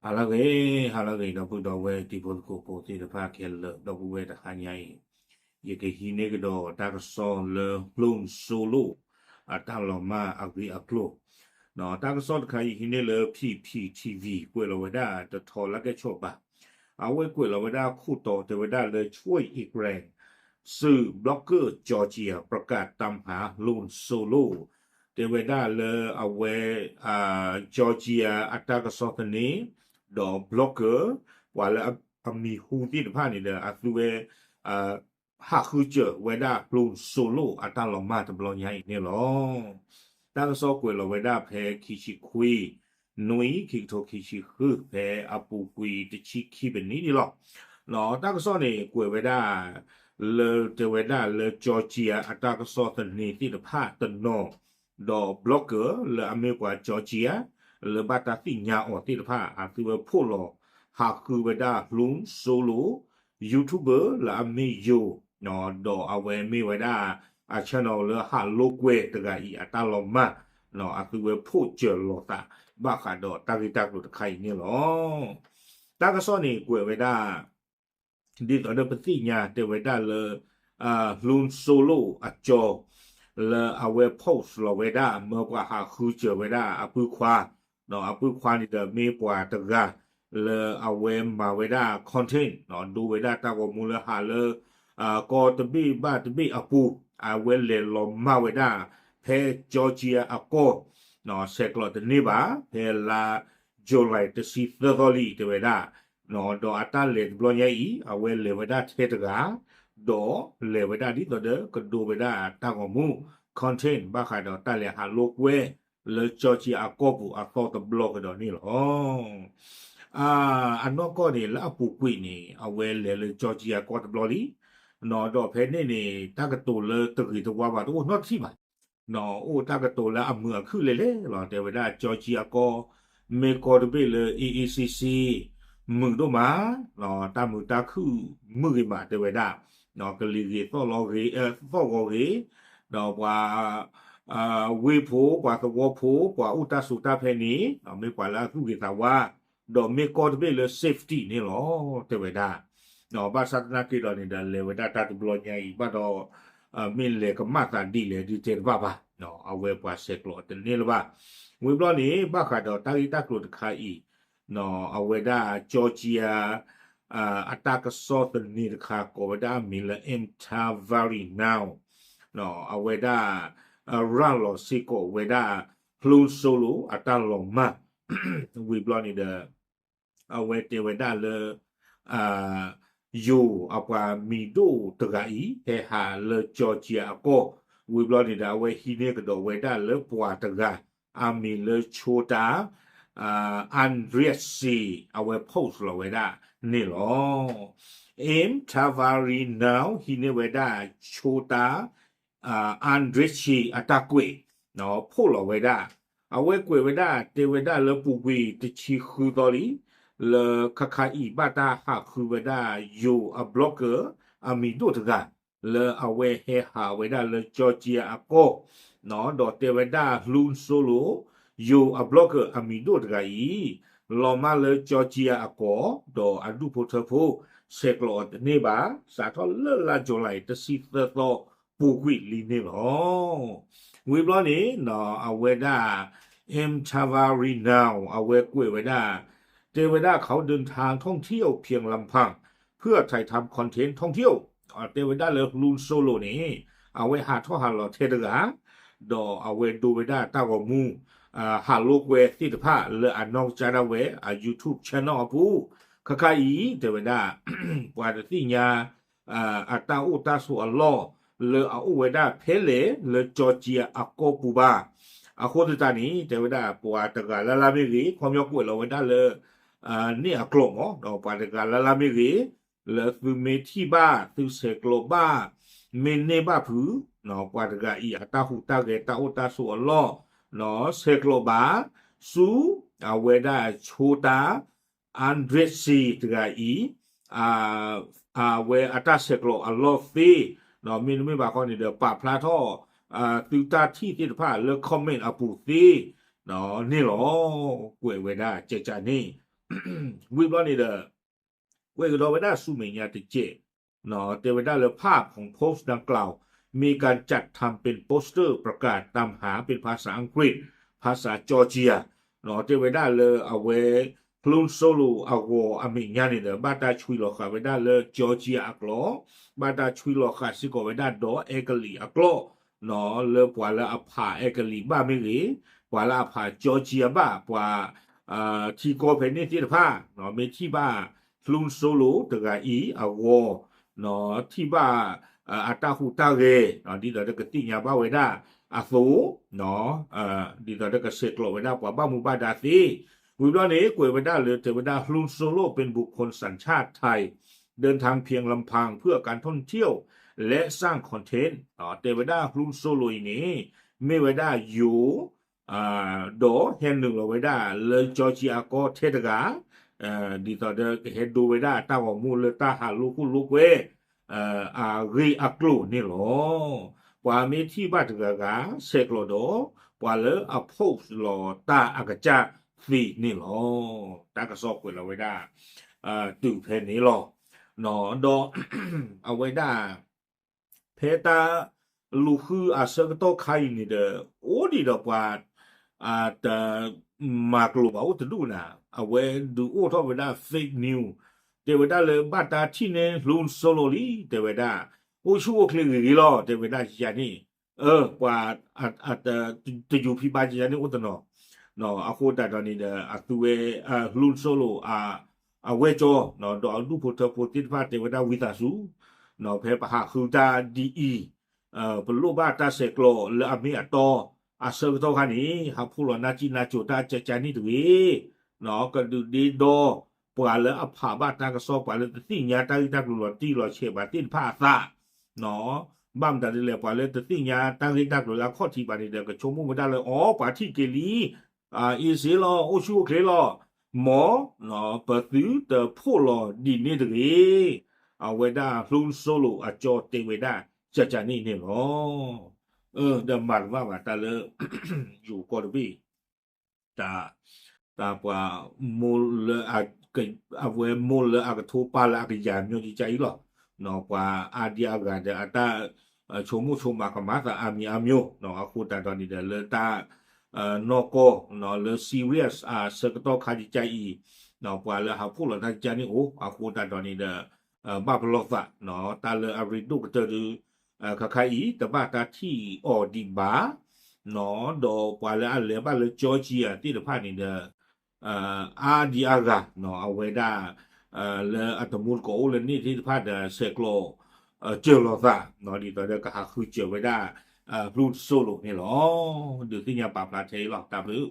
ဟါလၢအဂ့ၤ, ဟါလၢအဂ့ၤ ဒီပုၢ်ဒီဝဲၢ်တံၤဖိသကိးဖိသ့ၣ်တဖၣ်ခဲလၢာ် ဒီပုၢ်ဝဲၢ်တဟါညါအံၤ, ယကဟံးန့ၢ်ကဒီးတၢ်ကစီၣ်လၢ Flowing Solo အတၢ်လီၤမၢ်အဂ့ၢ်အကျိၤ, တၢ်ကစီၣ်တခါအံၤဟံးန့ၢ်လၢ P P T V ကွဲးလီၤဝဲဒၣ်တထီလၢကဲဆိးဘၣ်, အဝဲကွဲးလီၤဝဲဒၣ်ခိၣ်တီတဲဝဲဒၣ်လၢ Troy Ekland စံး blogger Georgia ประกาศตามหา Flowing Solo တဲဝဲဒၣ်လၢအဝဲ Georgia အတၢ်ကစီၣ်သန့, ဒီး blogger ပှၤလၢအမံၤဟူသ့ၣ်တဖၣ်န့ၣ်ဒီး အသုဝဲ ဟးဃုစၢၤဝဲဒၣ် Flowing Solo အတၢ်လီၤမၢ်တဘျီညါအံၤန့ၣ်လီၤ. တၢ်ကစီၣ်ကွဲးလီၤဝဲဒၣ်ဖဲခံဆံခွံ နွံ ခံကထိခံဆံဃု ဖဲအပူၤကွံာ်တဆံခံပနံၣ်န့ၣ်လီၤ. တၢ်ကစီၣ်န့ၣ်ကွဲးဝဲဒၣ် လၢတဲဝဲဒၣ်လၢ Georgia အတၢ်ကစီၣ်သန့သ့ၣ်တဖၣ်တနီၤ, ဒီး blogger လၢအမ့ၢ်ပှၤ Georgia လၢဘၣ်တၢ်သ့ၣ်ညါအီၤသ့ၣ်တဖၣ် အသုဝဲဖှိၣ်လီၤ ဟးဃုဝဲဒၣ် Flowing Solo YouTuber လၢအမ့ၢ်ယိၤ, ဒီးအဝဲမ့ၢ်ဝဲဒၣ် အ channel လၢဟးလိာ်ကွဲတဂၤအံၤအတၢ်လီၤမၢ်, အသုဝဲဖှိၣ်စၢၤလီၤသး ဘၣ်ဃးဒီးတၢ်ဂ့ၢ်တၢ်ကျိၤတခါအံၤန့ၣ်လီၤ. တၢ်ကစီၣ်န့ၣ်ကွဲးဝဲဒၣ် ဒ်သိးဒီးပသ့ၣ်ညါတဲဝဲဒၣ်လၢ Flowing Solo အကၠီ လၢအဝဲ post လီၤဝဲဒၣ် မၢပှၤဟးဃုစၢၤဝဲဒၣ်အပုၢ်ခွါ, အပုၢ်ခွါန့ၣ်ဒီးမ့ၢ်ပှၤတဂၤ လၢအဝဲမၤဝဲဒၣ် content ဒိဝဲဒၣ်တၢ်ဂီၤမူလၢဟးလၢ ကီၢ်တဘ့ၣ်ဘၣ်တဘ့ၣ်အပူၤ, အဝဲလဲၤလီၤမၢ်ဝဲဒၣ် ဖဲ Georgia အကီၢ်, ဆဲးကျိးတန့ၢ်ဘၣ် ဖဲလါ July တဆံသၢသီလံတဲဝဲဒၣ်, ဒီးအတၢ်လဲၤတဘျီညါအံၤ အဝဲလဲၤဝဲဒၣ်ထဲတဂၤ, ဒီးလဲၤဝဲဒၣ်ဒ်သိးဒီးကဒိဝဲဒၣ်တၢ်ဂီၤမူ content ဘၣ်ဃးဒီးတၢ်လဲၤဟးလိာ်ကွဲ လၢ Georgia အကီၢ်ပူၤအသီတဘျီကဒီးန့ၣ်လီၤ. အနီၢ်ကီၢ်န့ၣ် လၢအပူၤကွံာ်န့ၣ် အဝဲလဲၤလၢ Georgia အကီၢ်တဘျီလံ, ဒီးဖဲန့ၣ်န့ၣ် တၢ်ကတိၤလၢတဂ့ၤတဝါဘၣ်တအိၣ်နီတထံၣ်ဘၣ်, အိၣ်တၢ်ကတိၤလၢအမုာ်အခုၣ်လဲၤလဲၤလီၤ တဲဝဲဒၣ် Georgia အကီၢ် မ့ၢ်ကီၢ်တဘ့ၣ်လၢ A A C C မုာ်ဒိၣ်မး, တၢ်မုာ်တၢ်ခုၣ်မုာ်ဂ့ၤမးတဲဝဲဒၣ်, ကလံၤဂ့ၤသီၣ်လီၤဂ့ၤ, သီၣ်ဂီၤဂ့ၤ, ဒီးပှၤ ဝ့ၢ်ဖိ ပှၤသဝီဖိ ပှၤအိၣ်တၢ်ဆိးတၢ်ဖဲန့ၣ် မ့ၢ်ပှၤလၢအသူၣ်ဂ့ၤသးဝါ, ဒီးမ့ၢ်ကီၢ်တဘ့ၣ်လၢ safety န့ၣ်လီၤ တဲဝဲဒၣ်. ဘၣ်ဆၣ်သနာ်က့ဒီးန့ၣ်ဒီး လဲၤဝဲဒၣ်တၢ်တဘျီညါအံၤ ဘၣ်ဒီး မ့ၢ်လဲၤကမၣ်သးဒ်လဲၣ်ဒုးတဲတဘၣ်ဘၣ်, အဝဲပှၤဆဲးကျိးတန့ၢ်လၢၤဘၣ်. ဝံၤဘျီန့ၣ် ဘၣ်ဃးဒီးတၢ်ဂ့ၢ်တၢ်ကျိၤတခါအံၤ အဝဲဒၣ် Georgia အတၢ်ကစီၣ်သန့တခါ ကိးဝဲဒၣ်အမံၤလၢ Imtavari Now အဝဲဒၣ် ရၤလီၤစ့ၢ်ကီးဝဲဒၣ် Flowing Solo အတၢ်လီၤမၢ်, ဝံၤဘျီန့ၣ်ဒီး အဝဲတဲဝဲဒၣ်လၢ ယိၤအပှၤမံၤဒိၣ်တဂၤအံၤ ဟဲဟးလၢ Georgia အကီၢ်, ဝံၤဘျီန့ၣ်ဒီး အဝဲဟံးန့ၢ်ကဒီးဝဲဒၣ်လၢပှၤတဂၤ အမံၤလၢ Chota Andreassi အဝဲ post လီၤဝဲဒၣ်န့ၣ်လီၤ. Imtavari Now ဟံးန့ၢ်ဝဲဒၣ် Chota Andreassi အတၢ်ကွဲး ဖှိၣ်လီၤဝဲဒၣ်, အဝဲကွဲးဝဲဒၣ် တဲဝဲဒၣ်လၢပူၤကွံာ်တဆံဃုသီလံ, လၢခါခါအံၤဘၣ်တၢ်ဟးဃုဝဲဒၣ်ယိၤအ blogger အမံၤဒိၣ်တဂၤ လၢအဝဲဟဲဟးဝဲဒၣ်လၢ Georgia အကီၢ်, ဒီးတဲဝဲဒၣ် Flowing Solo ယိၤအ blogger အမံၤဒိၣ်တဂၤအံၤ လီၤမၢ်လၢ Georgia အကီၢ် ဒီးအဒူၣ်ဖိထၢဖိ ဆဲးကျိးအီၤတန့ၢ်ဘၣ်, စးထီၣ်လၢလါ July တဆံသၢသီ ပူၤကွံာ်လံန့ၣ်လီၤ. ဝံၤဘျီန့ၣ် အဝဲဒၣ် Imtavari Now အဝဲကွဲးဝဲဒၣ်, တဲဝဲဒၣ် เขาเดินทางท่องเที่ยวเพียงลำพัง เพื่อถ่ายทำคอนเทนต์ท่องเที่ยว တဲဝဲဒၣ်လၢ Flowing Solo န့ၣ် အဝဲဟးထီၣ်ဟးလီၤထဲတဂၤ ဒီးအဝဲဒိဝဲဒၣ်တၢ်ဂီၤမူ ဟးလိာ်ကွဲသ့ၣ်တဖၣ်လၢအနီၢ်ကစၢ်ဒၣ်ဝဲအ YouTube channel အပူၤ, ခါခါအံၤ တဲဝဲဒၣ် ပှၤတသ့ၣ်ညါ အတၢ်အိၣ်တၢ်ဆိးအလီၢ် လၢအအိၣ်ဝဲဒၣ်ဖဲလဲၣ်လၢ Georgia အကီၢ်ပူၤဘၣ်. အဃိသတးန့ၣ် တဲဝဲဒၣ်ပှၤတဂၤလၢ်လၢ်မ့ၢ်ဂ့ၤ, ခီပညီကွဲးလီၤဝဲဒၣ်လၢ န့ၣ်အကျိာ်မး, ဒီးပှၤတဂၤလၢ်လၢ်မ့ၢ်ဂ့ၤ, လၢသုမ့ၢ်ထံၣ်ဘၣ် သုဆဲးကျိးဘၣ် မ့ၢ်န့ၢ်ဘၣ်ဖုး ပှၤတဂၤအံၤအတၢ်ဟူးတၢ်ဂဲၤတၢ်အိၣ်တၢ်ဆိးအလီၢ် ဆဲးကျိးဘၣ် ဆူ အဝဲဒၣ် ဆိတၢ် Andreassi တဂၤအံၤ အဝဲအတၢ်ဆဲးကျိးအလီၢ်သ့, မ့တမ့ၢ်ဘၣ်ဃီန့ၣ်ဒီး ပာ်ဖျါထီၣ် သုတၢ်ထံၣ်သ့ၣ်တဖၣ်လၢ comment အပူၤသ့ န့ၣ်လီၤ. ကွဲးဝဲဒၣ်ကကန့ၣ် ဝံၤဘျီန့ၣ်ဒီး ကွဲးကဒီးဝဲဒၣ်ဆူမဲာ်ညါတကဲး, တဲဝဲဒၣ်လၢ ภาพของโพสต์ดังกล่าว มีการจัดทำเป็นโปสเตอร์ประกาศตามหาเป็นภาษาอังกฤษ ภาษาจอร์เจีย တဲဝဲဒၣ်လၢအဝဲ ဖျိၣ်စိလိၤအဂီၤအမဲာ်ညါန့ၣ်ဒီး ဘၣ်တၢ်ဆွံလီၤဃာ်ဝဲဒၣ်လၢ Georgia အကျိာ်, ဘၣ်တၢ်ဆွံလီၤဃာ်စ့ၢ်ကီးဝဲဒၣ်ဒီးအဲကလံးအကျိာ်, လၢပှၤလၢအဖးအဲကလံးဘၣ်မ့ၢ်ဂ့ၤ, ပှၤလၢအဖး Georgia ဘၣ်, ပှၤ ထံကီၢ်ဖဲန့ၣ်သ့ၣ်တဖၣ် မ့ၢ်ထံၣ်ဘၣ် ဖျိၣ်စိလိၤတဂၤအံၤအဂီၤ, ထံၣ်ဘၣ် အတၢ်ဟူးတၢ်ဂဲၤ ဒ်သိးဒီးကသ့ၣ်ညါဘၣ်ဝဲဒၣ်အသိး ဒ်သိးဒီးကဆဲးကျိးဝဲဒၣ်ပှၤဘၣ်မူဘၣ်ဒါသ့, ဝံၤဘျီန့ၣ် ကွဲးဝဲဒၣ်လၢတဲဝဲဒၣ် ဖျိၣ်စိလိၤ เป็นบุคคลสัญชาติไทย เดินทางเพียงลำพังเพื่อการท่องเที่ยวและสร้างคอนเทนต์ တဲဝဲဒၣ်ဖျိၣ်စိလိၤအံၤန့ၣ် မ့ၢ်ဝဲဒၣ်ယိၤ ဒီးဟဲနုာ်လီၤဝဲဒၣ်လၢ Georgia အကီၢ်ထဲတဂၤ, ဒ်သိးဒီးကဟဲဒိဝဲဒၣ်တၢ်ဂီၤမူလၢတၢ်ဟးလိာ်ခိၣ်လိာ်ကွဲ အဂ့ၢ်အကျိၤန့ၣ်လီၤ. ပှၤမ့ၢ်ထံၣ်ဘၣ်တဂၤဂၤ ဆဲးကျိးဒီး ပှၤလၢအ post လီၤတၢ်အကစၢ်သ့န့ၣ်လီၤ. တၢ်ကစီၣ်ကွဲးလီၤဝဲဒၣ် တုၤဖဲန့ၣ်လီၤ. ဒီးအဝဲဒၣ် ဖဲတၢ်လူၤဃုအဆၢကတီၢ်ခါအံၤန့ၣ်ဒီး အိၣ်ဒံးဒီးပှၤ တမၤကျိၤဘၣ်အိၣ်တဒူၣ်နၤ, အဝဲဒုးအိၣ်ထီၣ်ဝဲဒၣ် fake news တဲဝဲဒၣ်လၢဘၣ်တၢ်ထံၣ်န့ၢ် ဖျိၣ်စိလိၤလံ တဲဝဲဒၣ် အိၣ်ဆူၣ်အိၣ်ချ့ဂ့ၤဂ့ၤလီၤ တဲဝဲဒၣ်ယၤန့ၣ်, ပှၤ တယူၤဖံးဘါယၤန့ၣ်အိၣ်တနီၤ, အဃိသတးဒီးန့ၣ်ဒီး အသုဝဲ ဖျိၣ်စိလိၤ အဝဲၢ်ကၠီ ဒီးအဒူၣ်ဖိထၢဖိသ့ၣ်တဖၣ်တဲဝဲဒၣ်ဝံသးစူၤ, ဖဲပဟးဃုတၢ်ဒ်အံၤ ပလိၣ်ဘၣ်တၢ်ဆဲးကျိးလၢအမ့ၢ်အတီ အဆၢကတီၢ်ခါန့ၣ် ဟးဖှိၣ်လီၤနါစံၣ်နါစိၤတၢ်ကကန့ၣ်တဂ့ၤ, ကဒုးဒ့ဒီ ပှၤလၢအဖးဘၣ်တၢ်ကစီၣ် ပှၤလၢတသ့ၣ်ညါတၢ်ဂ့ၢ်တၢ်ကျိၤလီၤတံၢ်လီၤဆဲးဘၣ်သ့ၣ်တဖၣ်အသး, ဘၣ်မတၤဒ်လဲၣ် ပှၤလၢတသ့ၣ်ညါတၢ်ဂ့ၢ်တၢ်ကျိၤလၢအခီၣ်ထံးဘၣ်န့ၣ်ဒီး ကဆိကမိၣ်ဝဲဒၣ်လၢ အီ ပှၤထံၣ်က့ၤလံ အ့ၣ်စ့လီၤ အိၣ်ဆူၣ်အိၣ်ချ့လီၤ, မ် ပသုတဖှိၣ်လီၤဒ်န့ၣ်တဂ့ၤ, အဝဲဒၣ်ဖျိၣ်စိလိၤအကၠီတဲဝဲဒၣ် ကကန့ၣ်န့ၣ်လီၤ. ဒီးမၤတဘၣ်ဘၣ်တၢ်လၢ ယိၤကီၢ်တဘ့ၣ် တၢ် တၢ်ပှၤ မိၢ်လၢ အဝဲမိၢ်လၢအကထိပၢ်လၢအကယၤမျိၤကကအံၤလီၤ. ပှၤအါဒံအါဂၤဒီးအတၢ် ဆိကမိၣ်ဆိကမးကမၤသးအါမံၤအါမျိၤ, အဃိသတးဒီးန့ၣ်ဒီးလၢတၢ် နီၢ်ကီၢ် လၢ serious အဆၢကတီၢ်ခါကကအံၤ ပှၤလၢဟးဖှိၣ်လီၤတၢ်ကကန့ၣ်အိၣ် အဃိသတးဒီးန့ၣ်ဒီး ဘၣ်ပလီၢ်သး တၢ်လၢအရ့ဒိၣ်ကတၢၢ်ဒီး ခါခါအံၤ တဘၣ်တၢ်ထံၣ်အီၤဒံးဘၣ်, ဒီးပှၤလၢအလဲၤဘၣ်လၢ Georgia သ့ၣ်တဖၣ်န့ၣ်ဒီး အါဒံအါဂၤ အဝဲဒၣ် လၢအတမူတကိးအိၣ်လၢန့ၣ်သ့ၣ်တဖၣ်ဒီး ဆဲးကျိး စၢၤလီၤသး ဒ်သိးဒီးကဟးဃုစၢၤဝဲဒၣ် ဖျိၣ်စိလိၤန့ၣ်လီၤ. ဒုးသ့ၣ်ညါပာ်ဖျါထဲအံၤလီၤ. တၢ်ဘျုး